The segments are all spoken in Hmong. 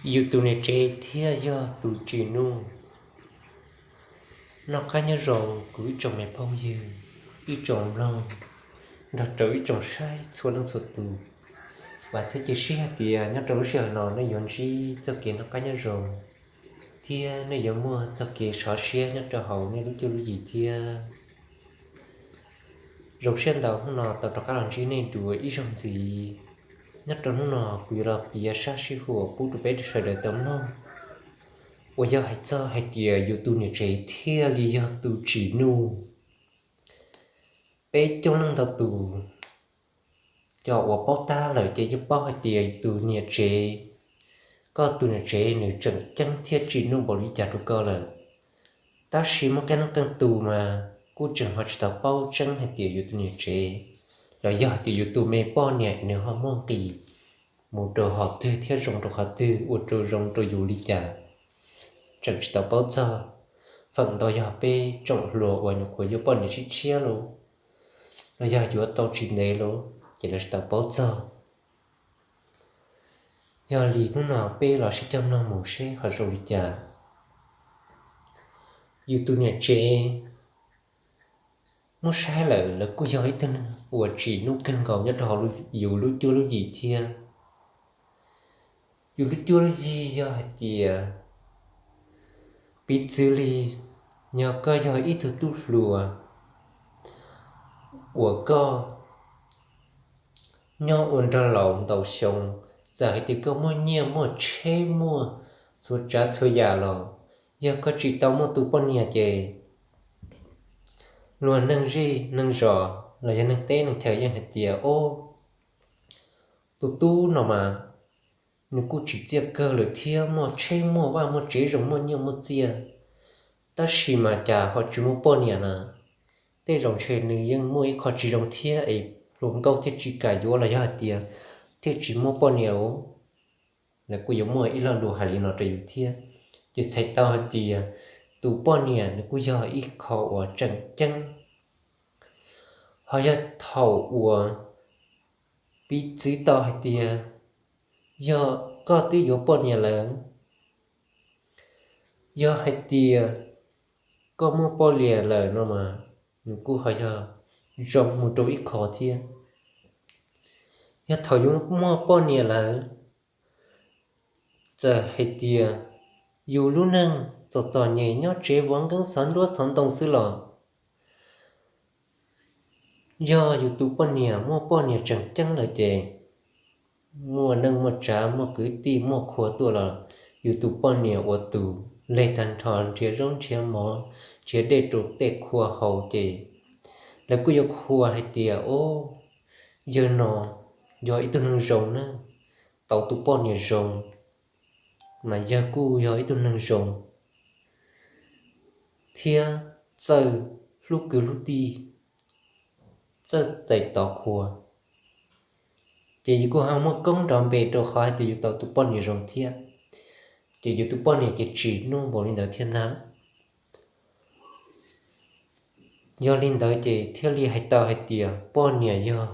Yus tus niam tsev thiaj yog tus tsim nuj. Noj qab nyob zoo kuv ib tsoom me phooj ywg, ib tsoom mloog, nrog rau ib tsoom saib txhua leej txhua tus. Vam thiab cia siab hais tias nyob rau lub sij hawm no nej yuav ntsib txoj kev noj qab nyob zoo, thiab nej yuav muaj txoj kev sov siab nyob rau hauv nej lub cuab lub yig thiab. Zoo siab ntau hnub no tau rov qab los ntsib nej dua ib zaug ntxiv. Nyob rau hnub no kuv yuav los piav sab sij huam pub rau peb sawv daws tau mloog, uas yog hais txog hais tias yus tus niam tsev thiaj li yog tus tsim nuj. Peb coob leej ntau tus, cov uas paub tab lawm ces yeej paub hais tias tus niam tsev, koj tus niam tsev nws tseem ceeb thiab tsim nuj npaum li cas rau koj lawm. Tab sis muaj qee leej qee tus mas kuj tseem ho tsis tau paub tseeb hais tias yus tus niam tsev los yog hais tias yus tus me poj niam nws ho muaj nqis mus rau hom twg thiab zoo rau qhov twg, ua rau zoo rau yus li cas, tseem tsis tau paub txog. Feem ntau yog peb tsoom hluas uas nyuam qhuav yuav poj niam tshiab tshiab los, los yog yuav tau tsis ntev los, ces lawv tsis tau paub txog. Yog li hnub no peb los sib cog mloog mus seb ho zoo li cas. Yus tus niam tsev, muab saib lawm lawv kuj yog ib tug neeg uas tsim nuj kawg nkaus nyob rau hauv yus lub cuab lub yig thiab. Yus lub cuab lub yig yog hais tias, piv txwv li, yog koj yog ib tug tub hluas uas koj nyob ua nrog laus ntau xyoo, txawm hais tias koj muaj nyiaj muaj tsheb muaj txhua tsav txhua yam los, yog koj tsis tau muaj tus poj niam ces luag neeg zej neeg zos los yog neeg teb neeg chaw yeej hais tias, o, tus tub no mas nws kuj tsim txiaj kawg lawm thiab, muaj tsheb muaj vaj muaj tsev zoo, muaj nyiaj muaj txiaj, tab sis mas cas ho tsis muaj poj niam na? Tej zaum ntshe nws yeej muaj ib qho tsis zoo thiab es hluas nkauj thiaj tsis kam yuav los yog hais tias thiaj tsis muaj poj niam. Lawv kuj yuav muaj ib lo lus hais li no rau yus thiab. Ces txhais tau hais tias tus poj niam nws kuj yog ib qho uas tseem ceeb. Ho yog thaum uas piv txwv tau hais tias yog koj twb yuav poj niam lawm, yog hais tias koj muaj poj niam lawm no mas nws kuj ho yog zoo mus rau ib qho thiab. Yog thaum yus muaj poj niam lawm, txawm hais tias yus lub neej txom txom nyem nyob tsev vov nkeeb xov nruab xov ntoo xwb los, yog yus tus poj niam muaj poj niam tseem ceeb lawm ces muaj neej muaj tsav muaj kwv tij muaj qhua tuaj los, yus tus poj niam ua tus leg tag nrho nrhiav zaub nrhiav mov, nrhiav dej rau tej qhua haus ces lawv kuj yuav qhuas hais tias, o, yawg no yog ib tug neeg zoo na, tau tus poj niam zoo, mas yawg kuj yog ib tug neeg zoo thiab txawj hlub kwv hlub tij, txawj txais tos qhua. Ces yus kuj ho muaj koob nrov npe rau qhov hais tias yus tau tus poj niam zoo thiab, ces yus tus poj niam ces tsim nuj npaum li ntawd thiab ntag. Yog li ntawd ces thiaj li hais tau hais tias poj niam yog,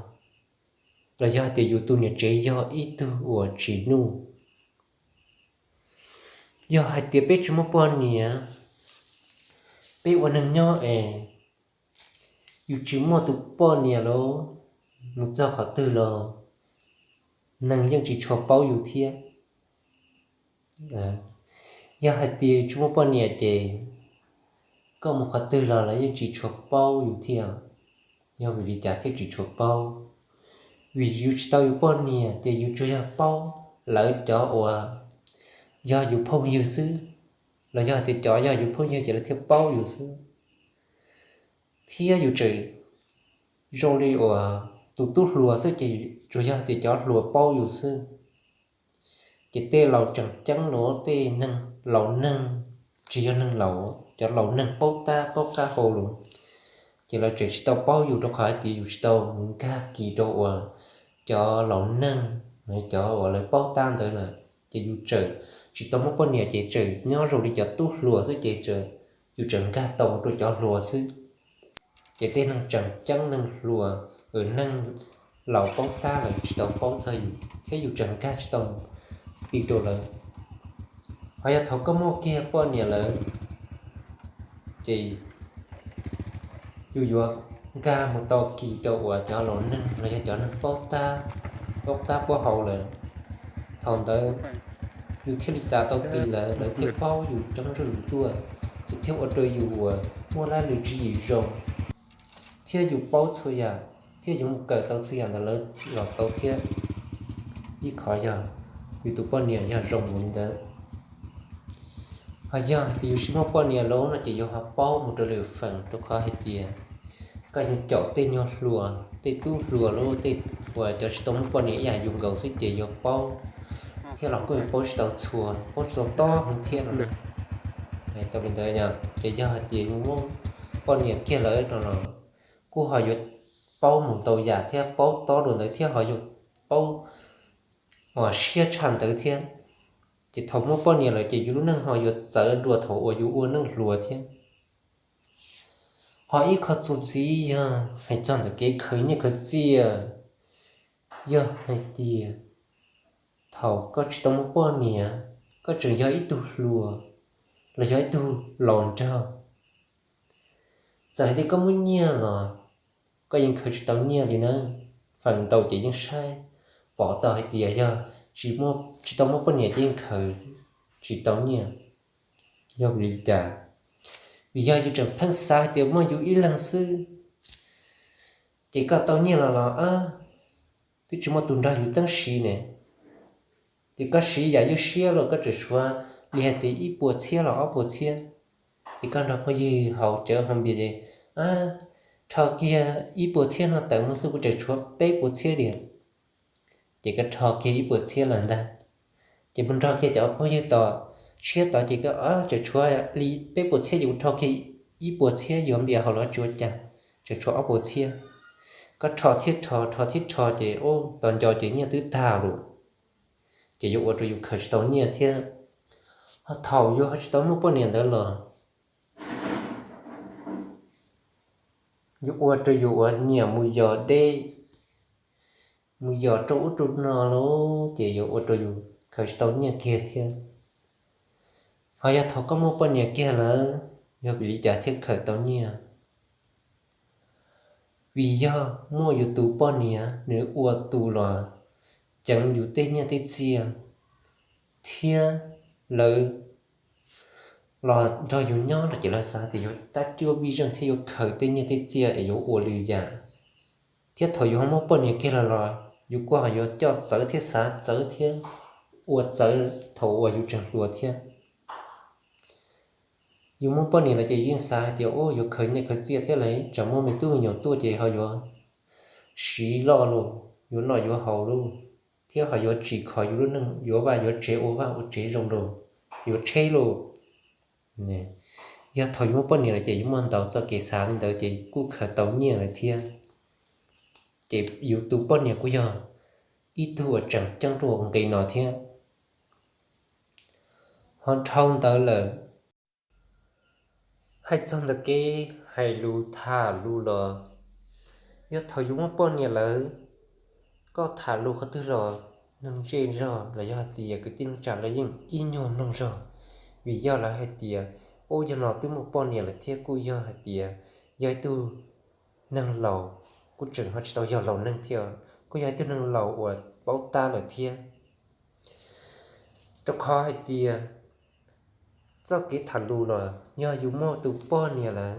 los yog hais tias yus tus niam tsev yog ib tug uas tsim nuj. Yog hais tias peb tsis muaj poj niam, peb ua neeg nyob es yus tsis muaj tus poj niam los mus txog qhov twg los neeg yeej tsis tshua paub yus thiab. Yog hais tias tsis muaj poj niam ces koj mus qhov twg los lawv yeej tsis tshua paub yus thiab. Yog vim li cas thiaj tsis tshua paub? Vim yus tsis tau yus poj niam ces yus tsuas yog paub lawv cov uas yog yus phooj ywg xwb, los yog hais tias cov yog yus phooj ywg ces lawv thiaj paub yus xwb. Thiab yus tseem zoo li uas tus tub hluas xwb ces tsuas yog hais tias cov hluas paub yus xwb. Ces tej laus tseem ceeb los tej neeg laus neeg, tsis yog neeg laus, cov laus neeg paub tab paub qab hau los, ces lawv tseem tsis tau paub yus rau qhov hais tias yus tsis tau mus nkag kis rau uas cov laus neeg, cov uas lawv paub tab ntawd lawm, ces yus tseem tsis tau muaj poj niam ces tseem nyob zoo li cov tub hluas xwb ces yus tseem nkag tau rau cov hluas xwb. Ces tej neeg tseem ceeb neeg hluas, neeg laus paub tab lawv tsis tau paub txog yus thiab yus tseem nkag tsis tau ti rau lawv. Ho yog thaum koj muaj kiag poj niam lawm, ces yus yuav nkag mus tau kis rau uas cov laus neeg los yog cov neeg paub tab, paub tab paub hau lawm. Thaum ntawd yus thiaj li txav tau kis lawv, lawv thiaj paub yus coob zog yus tuaj, ces thiaj ua rau yus uas muaj laj lim tswv yim zoo, thiab yus paub txhua yam, thiab yus mus kawm tau txhua yam ntawm lawv los tau thiab. Ib qhov yog yus tus poj niam yog zoo mus li ntawd. Ho yog hais tias yus tsis muaj poj niam lawm no ces yus ho paub mus rau lwm feem, rau qhov hais tias koj yuav caum tej nyuag hluas, tej tub hluas los tej uas cov tsis tau muaj poj niam ib yam yus nkaus xwb ces yuav paub, thiab los kuj yuav paub tsis tau txhua, paub tsis tau tob hwv thiab no. Tau li ntawd, ces yog hais tias yus muaj poj niam kiag lawm no los kuj ho yuav paub mus ntau yam thiab paub tob dua ntawd thiab ho yuav paub uas siab tshaj ntawd thiab. Ces thaum muaj poj niam lawm ces yus lub neej ho yuav txawv dua thaum uas yus ua neej hluas thiab. Ho ib qho txuas ntxiv yog hais txog ntawm kev khaws nyiaj khaws txiaj, yog hais tias thaum koj tsis tau muaj poj niam, koj tseem yog ib tug hluas los yog ib tug laus nraug, txawm hais tias koj muaj nyiaj los koj yeej khaws tsis tau nyiaj li na. Feem ntau ces yeej saib pom tau hais tias yog tsis tau muaj poj niam ces yeej khaws tsis tau nyiaj. Yog vim li cas? Vim yog yus tseem pheej xav hais tias muaj yus ib leeg xwb, ces koj tau nyiaj los los twb tsis muaj tus nrog yus txeeb siv ne. Ces koj siv yam ywj siab los koj tseem tshuav li hais tias ib puas txhiab los ob puas txhiab. Ces koj nrog phooj ywg haus cawv haus npias ces rho kiag ib puas txhiab no tawm mus xwb kuv tseem tshuav peb puas txhiab diam. Ces koj rho kiag ib puas txhiab lawm ntag, ces mus nrog kiag cov phooj ywg tom tshiab tod ces koj tseem tshuav li peb puas txhiab ces kuv rho kiag ib puas txhiab yuav npias haus los tsis ua cas, tseem tshuav ob puas txhiab. Koj rho thiab rho, rho thiab rho ces tos nco ces nyiaj twb tag lawm. Ces yuav ua rau yus khaws tsis tau nyiaj thiab. Ho thaum yus ho tsis tau muaj poj niam ntawd los yuav ua rau yus uas nyiam mus yos deb, mus yos rau ub rau no lawm ces yuav ua rau yus khaws tsis tau nyiaj kiag thiab. Ho yog thaum koj muaj poj niam kiag lawm, yog vim li cas thiaj khaws tau nyiaj? Vim yog muaj yus tus poj niam nws ua tus los ceev yus tej nyiaj tej txiaj, thiab lawv los nrog yus nyob no ces lawv xav tias yuav tab cuab vij zeej thiab yuav khaws tej nyiaj tej txiaj es yuav ua lwm yam. Thiab thaum yus ho muaj poj niam kiag los los yus kuj ho yuav coj txawv thiab xav txawv thiab ua txawv thaum uas yus tseem hluas thiab. Yus muaj poj niam lawm ces yus yeej xav hais tias yuav khaws nyiaj khaws txiaj thiab lawm tsam muaj me tub me nyuam tuaj ces ho yuav siv loj los yuav noj yuav haus lauj, thiab ho yuav tsim kho yus lub neej, yuav vaj yuav tsev, ua vaj ua tsev zoo lauj, yuav tsheb lauj. Yog thaum yus muaj poj niam lawm ces yus muaj ntau txoj kev xav li ntawd ces kuj khaws tau nyiaj lawm thiab. Ces yus tus poj niam kuj yog ib tug uas tseem ceeb rau nqe no thiab. Ho dhau ntawd lawm, hais txog ntawm kev hais lus tham lus los, yog thaum yus muaj poj niam lawm, koj tham lus qhov twg los neeg zej zog los yog hais tias kwv tij neej tsa los yeej ib nyuag mloog zog. Vim yog lawv hais tias, ub, yog no twb muaj poj niam lawm thiab kuj yog hais tias yog ib tug neeg laus, kuj tseem ho tsis tau yog laus neeg thiab, kuj yog ib tug neeg laus uas paub tab lawm thiab. Rau qhov hais tias txoj kev tham lus los yog yus muaj tus poj niam lawm,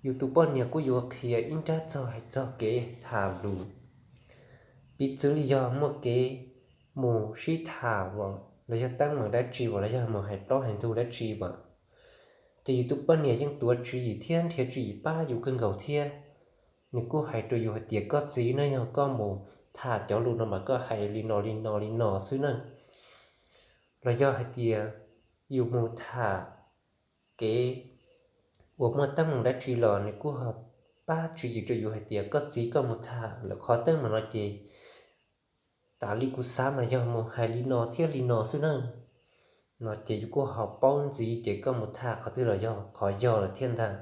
yus tus poj niam kuj yuav qhia ib nrab txog hais txog kev tham lus. Piv txwv li yog muaj kev mus sib tham los yog teeb meem dab tsi los yog mus hais plaub hais ntug dab tsi as, ces yus tus poj niam yeej tuav tswv yim thiab nrhiav tswv yim pab yus kawg nkaus thiab. Nws kuj hais rau yus hais tias koj txiv na, yog koj mus tham cov lus no mas koj hais li no li no li no xwb na. Los yog hais tias yus mus tham kev uas muaj teeb meem dab tsi los nws kuj ho pab tswv yim rau yus hais tias koj txiv, koj mus tham lawm qhov teeb meem no ces tas li kuv xav mas yog mus hais li no thiab li no xwb na. No ces yus kuj ho paub ntxiv ces koj mus tham qhov twg los yog qhov yog lawm thiab ntag.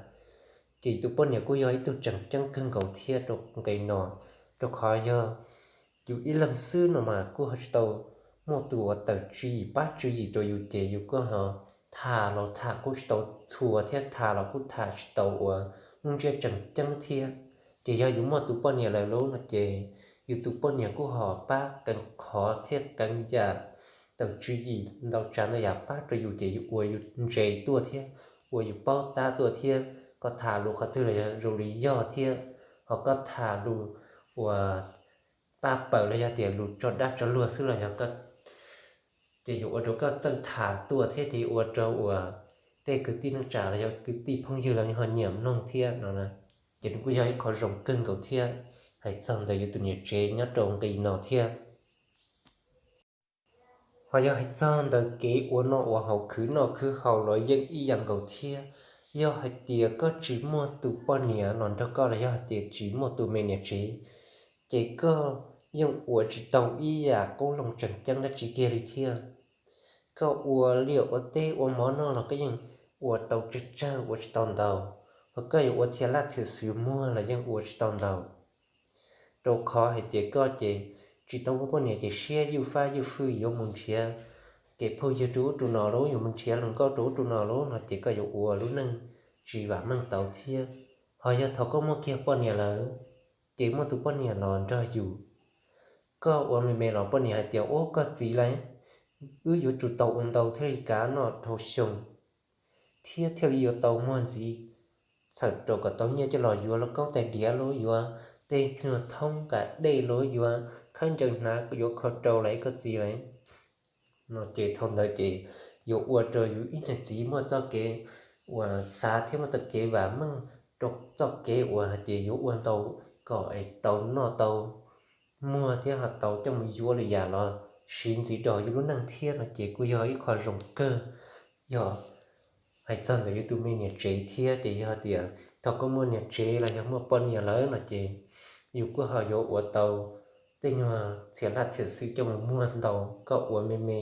Ces yus tus poj niam kuj yog ib tug tseem ceeb kawg nkaus thiab rau nqe no, rau qhov yog yus ib leeg xwb no mas kuj ho tsis tau muaj tus uas tawm tswv yim pab tswv yim rau yus ces yus kuj ho tham los tham kuj tsis tau txhua thiab tham los kuj tham tsis tau uas muaj ntsiab tseem ceeb thiab. Ces yog yus muaj tus poj niam lawm lauj no ces yus tus poj niam kuj ho pab keev qhov thiab keev yam tawm tswv yim ntau tsav ntau yam pab rau yus ces yus ua yus ntse tuaj thiab ua yus paub tab tuaj thiab. Koj tham lus qhov twg los yog zoo li yog thiab, ho koj tham lus uas paj pawg los yog tias lus tso dab tso luag xwb los yog koj, ces yuav ua rau koj txawj tham tuaj thiab ces yuav ua rau uas tej kwv tij neej tsa los yog kwv tij phooj ywg los ho nyiam mloog thiab no. Ces nws kuj yog ib qho zoo kawg nkaus thiab. Hais txog ntawm yus tus niam tsev nyob rau nqi no thiab. Ho yog hais txog ntawm kev ua noj ua haus khwv noj khwv haus los yeej ib yam nkaus thiab. Yog hais tias koj tsis muaj tus poj niam los nrog koj los yog hais tias tsis muaj tus me niam tsev, ces koj yeej ua tsis tau ib yam qoob loo tseem ceeb dab tsi kiag li thiab. Koj ua liaj ua teb ua mov noj los koj yeej ua tau tsawg tsawg ua tsis tau ntau, ho koj yuav ua txhia laj txhia xwm muag los yeej ua tsis tau ntau. Rau qhov hais tias koj ces tsis tau muaj poj niam ces siab ywj fab ywj fwj yuav mus nrhiav kev phooj ywg rau ub rau no lauj, yuav mus nrhiav hluas nkauj rau ub rau no lauj no ces koj yuav ua lub neej tsis vam meej tau thiab. Ho yog thaum koj muaj kiag poj niam lawm, ces muaj tus poj niam los nrog yus, koj ua me me los poj niam hais tias ub koj txiv lauj, wb yuav tsum tau ua ntau thiaj li kav noj dhau xyoo thiab thiaj li yuav tau muag ntxiv, txhawm rau kom tau nyiaj coj los yuav lauj kaub tais diav lauj, yuav tej nyuag thoob nqa dej lauj, yuav khaub ncaws hnav, yuav kho rau lauj koj txiv lauj. No ces thaum ntawd ces yuav ua rau yus ib niag txiv muaj txoj kev uas xav thiab muaj txoj kev vam meej rau txoj kev uas hais tias yuav ua ntau kom es tau noj tau muag thiab ho tau coj mus yuav lwm yam los siv ntxiv rau yus lub neej thiab no ces kuj yog ib qho zoo kawg. Yog hais txog ntawm yus tus me niam tsev thiab ces yog tias thaum koj muaj niam tsev los yog muaj poj niam lawm no ces yus kuj ho yuav ua tau tej nyuag txhia laj txhia xwm coj mus muag ntau. Koj ua me me,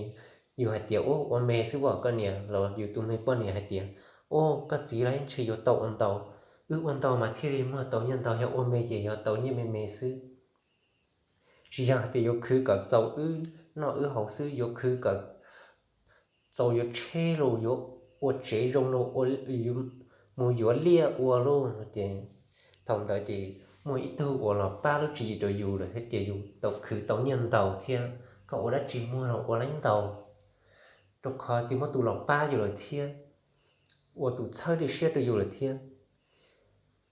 yus hais tias ub ua me xwb os koj niam, los yus tus me poj niam hais tias ub koj txiv lauj, ntshe yuav tau ua ntau, wb ua ntau mas thiaj li muag tau nyiaj ntau, yog ua me ces yuav tau nyiaj me me xwb. Tsis yog hais tias yuav khwv kom txaus wb noj wb haus xwb, yuav khwv kom txaus yuav tsheb los yuav ua tsev zoo los mus yuav liaj ua lauj no ces thaum ntawd ces muaj ib tug uas los pab lub tswv yim rau yus lawm thiab ces yus tau khwv tau nyiaj ntau thiab, koj ua dab tsi muag los ua leej ntau, rau qhov tias muaj tus los pab yus lawm thiab, ua tus txhawb dej siab rau yus lawm thiab.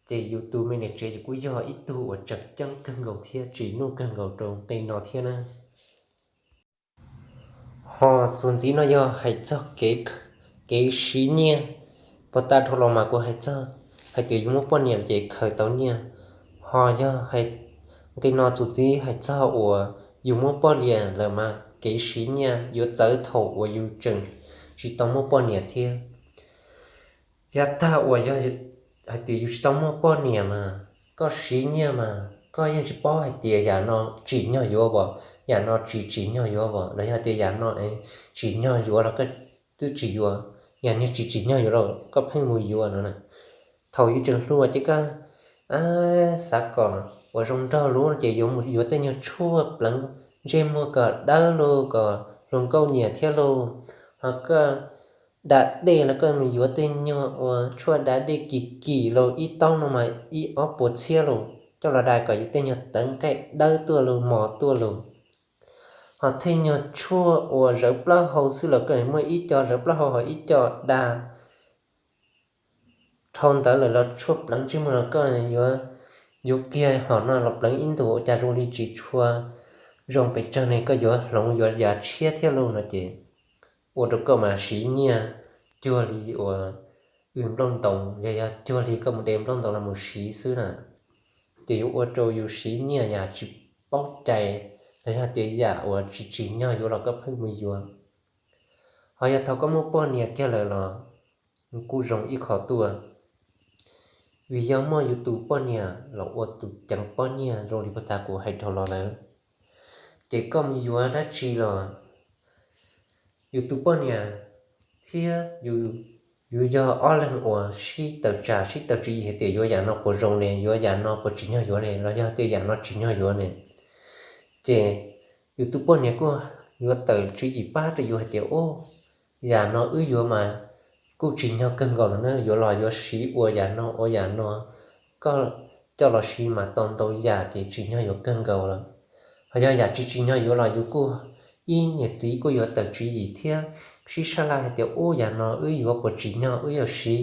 Ces yus tus me niam tsev yus kuj yog ib tug uas tseem ceeb kawg nkaus thiab tsim nyog kawg nkaus rau nqe no thiab na. Ho txuas ntxiv no yog hais txog kev, kev siv nyiaj. Puag ta dhau los mas kuv hais txog hais tias yus muaj poj niam ces khaws tau nyiaj. Ho yog hais nqe no txuas ntxiv hais txog uas yus muaj poj niam lawm mas kev siv nyiaj yuav txawv thaum uas yus tseem tsis tau muaj poj niam thiab. Yav tag uas yog hais tias yus tsis tau muaj poj niam mas koj siv nyiaj mas koj yeej tsis paub hais tias yam no tsim nyog yuav os, yam no tsis tsim nyog yuav os, los yog tias yam no tsim nyog yuav los koj twb tsis yuav, yam niag tsis tsim nyog yuav los koj pheej mus yuav no na. Thaum yus tseem hluas ces koj xav kom uas zoo nraug lub ces yuav mus yuav tej nyuag tshuaj pleev ntsej muag kom dawb los kom hluas nkauj nyiam thiab lauj. Ho koj da dej los koj mus yuav tej nyuag uas tshuaj da dej kim kim los ib taub no mas ib ob puas txhiab los coj los da kom yus tej nyuag tawv nqaij dawb tuaj los mos tuaj los. Ho tej nyuag tshuaj uas zawv plaub hau xwb los koj muaj ib co zawv plaub hau ho ib co da. Dhau ntawd lawm los tshuaj pleev ntsej muag los koj yuav, yuav kiag hom no los pleev ib ntus ua cas zoo li tsis tshua zoo pes tsawg ne, koj yuav hloov yuav yam tshiab thiab lauj no ces ua rau koj mas siv nyiaj cuag li uas wb nplooj ntoos, yog, yog cuag li koj mus de nplooj ntoos los mus siv xwb na. Ces yuav ua rau yus siv nyiaj yam tsis paub cai, los yog tias yam uas tsis tsim nyog yuav los koj pheej mus yuav. Ho yog thaum koj muaj poj niam kiag lawm los kuj zoo ib qho tuaj, vim yog muaj yus tus poj niam los ua tus ceev pob nyiaj zoo li puag ta kuv hais dhau los lawm. Ces koj mus yuav dab tsi los yus tus poj niam thiab yus yog ob leeg uas sib tawm tsam sib tawm tswv yim hais tias yuav yam no puas zoo ne, yuav yam no puas tsim nyog yuav ne, los yog tias yam no tsim nyog yuav ne. Ces yus tus poj niam kuj yuav tawm tswv yim pab rau yus hais tias, o, yam no wb yuav mas kuj tsim nyog kawg nkaus los na, yuav los yuav siv ua yam no ua yam no, koj coj los siv mas tau ntau yam ces tsim nyog yuav kawg nkaus lawm. Ho yog yam tsis tsim nyog yuav los yus kuj, ib niam txiv kuj yuav tawm tswv yim thiab sib sab laj hais tias, ub, yam no wb yuav puas tsim nyog wb yuav siv,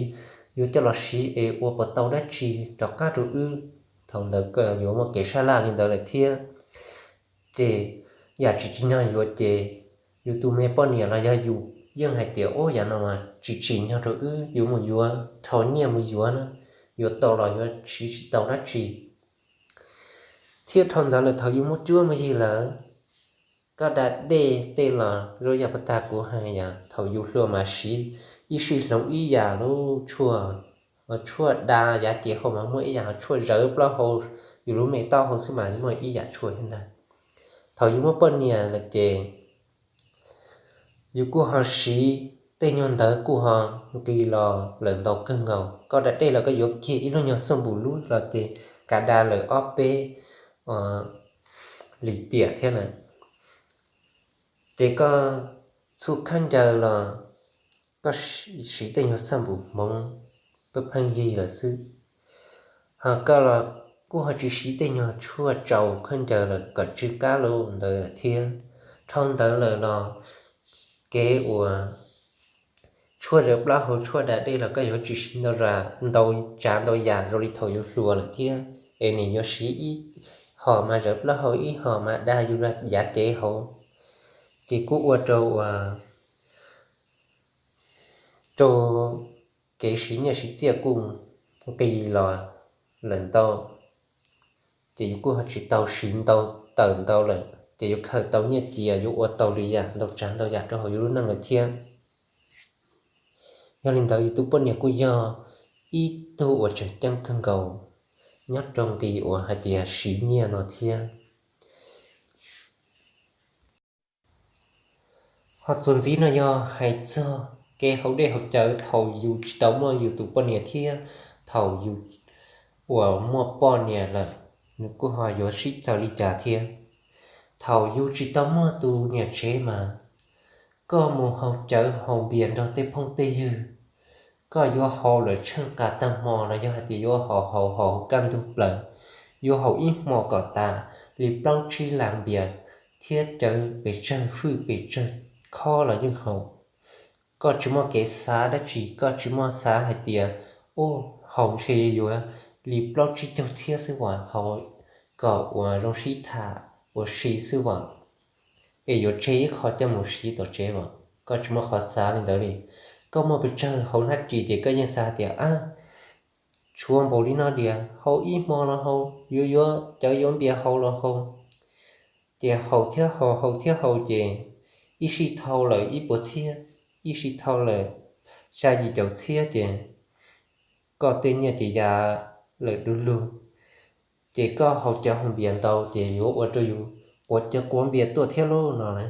yuav coj los siv es ua puas tau dab tsi rov qab rau wb. Thaum ntawd koj yuav muaj kev sab laj li ntawd lawm thiab. Ces yam tsis tsim nyog yuav ces yus tus me poj niam los yog yus yeej hais tias, ub, yam no mas tsis tsim nyog rau wb, yuav mus yuav, rho nyiaj mus yuav na, yuav tau los yuav siv tsis tau dab tsi. Thiab dhau ntawd lawm thaum yus muaj cuab muaj yig lawm, koj da dej tej los zoo yam pag tag kuv hais, yam thaum yus hluas mas siv ib sij hloov ib yam lub tshuaj, tshuaj da yav cev hauv mas muaj ib yam, tshuaj zawv plaub hau, yus lub me taub hau xwb mas muaj ib yam tshuaj thiab ntag. Thaum yus muaj poj niam lawm ces yus kuj ho siv tej nyuag ntawd kuj ho nqis los lawm ntau kawg nkaus. Koj da dej los koj yuav kiag ib lub nyuag xab npum lub los ces kav da lawm ob peb lis tiam thiab na. Ces koj txhub khaub ncaws los koj siv tej nyuag xab npum hmoov pheej yig lawm xwb. Ho koj los kuj ho tsis siv tej nyuag tshuaj tsau khaub ncaws lawm kom tsw qab lub ntawd lawm thiab. Dhau ntawd lawm los kev uas tshuaj zawv plaub hau, tshuaj da dej los koj yuav tsis siv ntau, ntau tsav ntau yam zoo li thaum yus hluas lawm thiab, es nws yuav siv ib hom mas zawv plaub hau, ib hom mas da yus yav cev hauv. Ces kuj ua rau uas rau kev siv nyiaj siv txiaj kuj nqis los lawm ntau, ces yus kuj ho tsis tau siv ntau tawm ntau lawm, ces yuav khaws tau nyiaj cia, yuav ua tau li yam ntau tsav ntau yam rau hauv yus lub neej lawm thiab. Yog li ntawd yus tus poj niam kuj yog ib tug uas tseem ceeb kawg nkaus nyob rau nqi uas hais tias siv nyiaj no thiab. Ho txuas ntxiv no yog hais txog kev haus dej haus cawv thaum yus tsis tau muaj yus tus poj niam thiab thaum yus uas muaj poj niam lawm, nws kuj ho yuav sib txawv li cas thiab. Thaum yus tsis tau muaj tus niam tsev mas koj mus haus cawv haus npias nrog tej phooj tej ywg, koj yuav haus lawm tsheej qas tag hmo los yog hais tias yuav haus haus haus kaj ntug plaws, yuav haus ib hmo kom tas li plaub tsib las npias thiab cawv pes tsawg, hwj pes tsawg, khob los yeej haus. Koj tsis muaj kev xav dab tsi, koj tsis muaj xav hais tias, u, haus ntshe yuav li plaub tsib caug txhiab xwb as, haus kom uas zoo sib tham ua si xwb as, es yuav tseg ib qho coj mus siv tom tsev as. Koj tsis muaj qhov xav li ntawd li. Koj muaj pes tsawg hauv hnab ris ces koj yeej xav hais tias, a, tshuav npaum li no diam, haus ib hmo los haus, yuav yuav cawv yuav npias haus los haus. Ces haus thiab haus, haus thiab haus ces ib sij thau lawm ib puas txhiab, ib sij thau lawm xya yim caum txhiab ces koj tej nyiaj ces ya lawm du lug. Ces koj haus cawv haus npias ntau ces yuav ua rau yus quav cawv quav npias tuaj thiab lauj no na.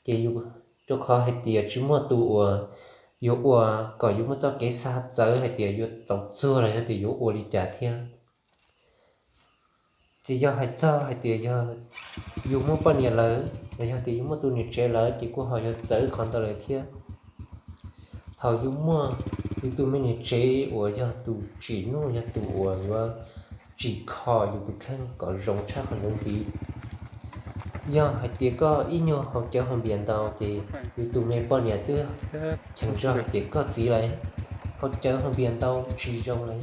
Ces yus rau qhov hais tias tsis muaj tus uas yuav ua kom yus muaj txoj kev xav txawv hais tias yuav txaus txuag los yog tias yuav ua li cas thiab. Ces yog hais txog hais tias yog yus muaj poj niam lawm los yog tias yus muaj tus niam tsev lawm ces kuj ho yuav txawv qhov ntawd lawm thiab. Thaum yus muaj yus tus me niam tsev uas yog tus tsim nuj, yog tus uas yuav tsim kho yus tus kheej kom zoo tshaj qhov ntawd ntxiv. Yog hais tias koj ib nyuag haus cawv haus npias ntau ces yus tus me poj niam twb cheem zog hais tias koj txiv lawm, haus cawv haus npias ntau tsis zoo lawm.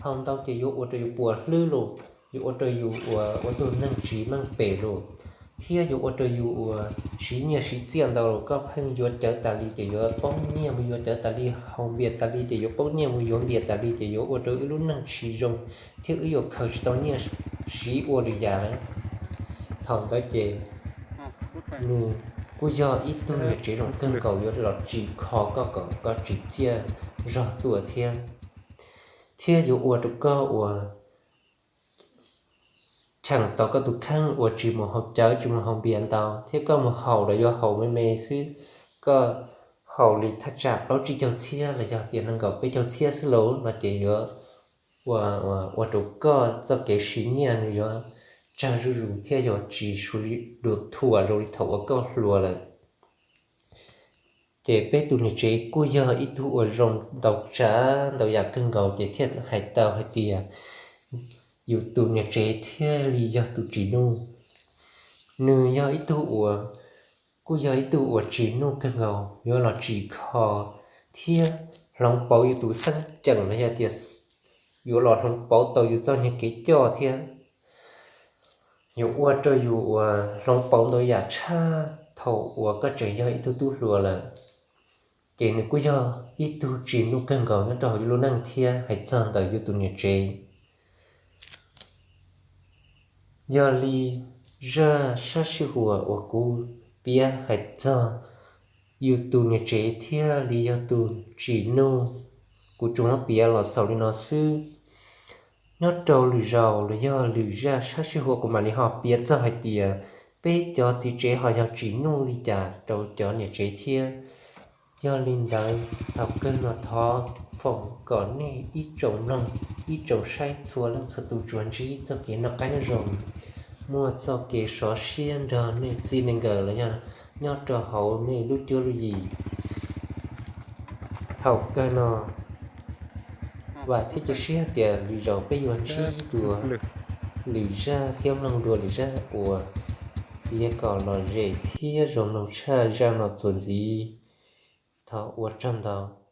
Haus ntau ces yuav ua rau yus puas hlwb los, yuav ua rau yus ua, ua tus neeg tsis meej pem los, thiab yuav ua rau yus uas siv nyiaj siv txiaj ntau los koj pheej yuav cawv tas li ces yuav poob nyiaj mus yuav cawv tas li, haus npias tas li ces yuav poob nyiaj mus yuav npias tas li ces yuav ua rau wb lub neej tsis zoo, thiab wb yuav khaws tsis tau nyiaj siv ua lwm yam lawm. Thaum ntawd ces nws kuj yog ib tug niam tsev zoo kawg nkaus yuav los tsim kho koj kom koj tsim txiaj zog tuaj thiab, thiab yuav ua rau koj uas cheem tau koj tus kheej uas tsis mus haus cawv tsis mus haus npias ntau thiab koj mus haus los yuav haus me me xwb. Koj haus li thaj tsam plaub tsib caug txhiab los yog tias nees nkaum peb caug txhiab xwb lauj no ces yuav ua, ua rau koj txoj kev siv nyiaj nws yuav tsawg zuj zus thiab yog tsis suav dua thuam zoo li thaum uas koj hluas lawm. Ces peb tus niam tsev kuj yog ib tug uas zoo ntau tsav ntau yam kawg nkaus ces thiaj hais tau hais tias yus tus niam tsev thiaj li yog tus tsis nuj. Nws yog ib tug uas, kuj yog ib tug uas tsis nuj kawg nkaus, yuav los tsim kho thiab hloov pauv yus tus xeeb ceem los yog tias yuav los hloov pauv tau yus txoj niag kev coj thiab yuav ua rau yus uas hloov pauv ntau yam tshaj thaum uas koj tseem yog ib tug tub hluas lawm. Ces nws kuj yog ib tug tsis nuj kawg nkaus nyob rau hauv yus lub neej thiab hais txog ntawm yus tus niam tsev. Yog li zaj sab sij huam uas kuv piav hais txog yus tus niam tsev thiaj li yog tus tsis nuj, kuv tsuas muab piav los xaus li no xwb. Nyob rau lwm zaus los yog lwm zaj sab sij huam kuv mam li ho piav txog hais tias peb cov txiv tsev ho yog tsis nuj li cas rau cov niam tsev thiab. Yog li ntawd thaum kawg no thov foom kom nej ib tsoom mloog, ib tsoom saib txhua leej txhua tus tsuas ntsib txoj kev noj qab nyob zoo, muaj txoj kev sov siab nrog nej txij nej nkawm los yog nyob rau hauv nej lub cuab lub yim. Thaum kawg no vam thiab cia siab tias lwm zaus peb yuav ntsib dua lwm zaj thiab mloog dua lwm zaj uas piav kom lom zem thiab zoo mloog tshaj zaj no txuas ntxiv. Thov ua tsaug ntau.